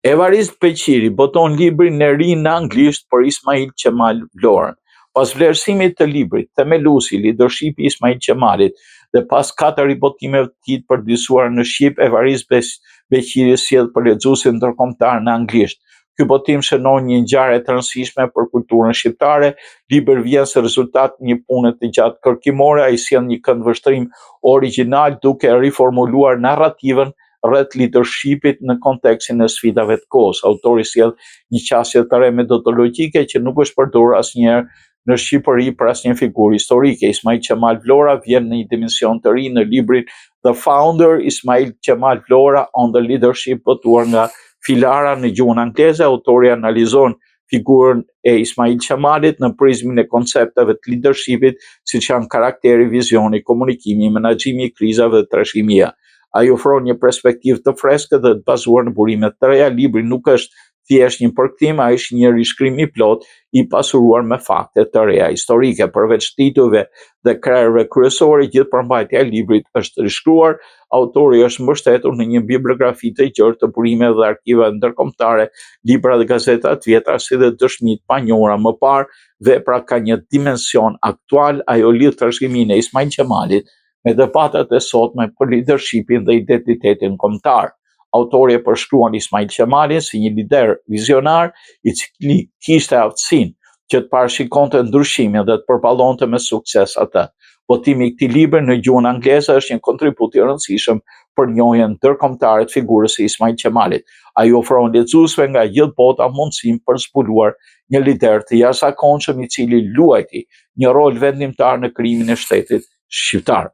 Evarist Beqiri boton librin e ri në anglisht për Ismail Qemal Vlorën. Pas vlerësimit të librit Themeluesi, Lidershipi i Ismail Qemalit dhe pas katër ribotimeve të tij të përditësuara në shqip, Evarist Beqiri sjell për lexuesin ndërkombëtar në anglisht. Ky botim shënon një ngjarje të rëndësishme për kulturën shqiptare. Libri vjen si rezultat i një pune të gjatë kërkimore, ai sjell një këndvështrim origjinal duke riformuluar narrativën rreth lidershipit në kontekstin e sfidave të kohës. Autori sjell një qasje të re metodologjike që nuk është përdorur asnjëherë në Shqipëri për asnjë figurë historike. Ismail Qemal Vlora vjen në një dimension të ri në librin The Founder Ismail Qemal Vlora on the Leadership botuar nga Filara në gjuhën angleze. Autori analizon figurën e Ismail Qemalit në prizmin e koncepteve të leadershipit, siç janë karakteri, vizioni, komunikimi, menaxhimi i krizave dhe trashëgimia. Ai ofron një perspektivë të freskët dhe të bazuar në burime të reja. Libri nuk është thjesht një përkthim, ai është një rishkrim i plotë i pasuruar me fakte të reja historike. Përveç titujve dhe krerëve kryesore, gjithë përmbajtja e librit është rishkruar. Autori është mbështetur në një bibliografi të gjerë të burimeve dhe arkivave ndërkombëtare, libra dhe gazeta të vjetra, si dhe dëshmi të panjohura më parë. Vepra ka një dimension aktual, ajo lidh trashëgiminë e Ismail Qemalit me debatet e sotme për lidershipin dhe identitetin kombëtar. Autori e përshkruan Ismail Qemalin si një lider vizionar i cili kishte aftësinë që të parashikonte ndryshimin dhe të përballonte me sukses atë. Botimi i këtij libri në gjuhën angleze është një kontribut i rëndësishëm për njohjen ndërkombëtare të figurës së Ismail Qemalit. Ai ofron lexuesve nga gjithë bota mundësinë për të zbuluar një lider të jashtëzakonshëm i cili luajti një rol vendimtar në krijimin e shtetit shqiptar.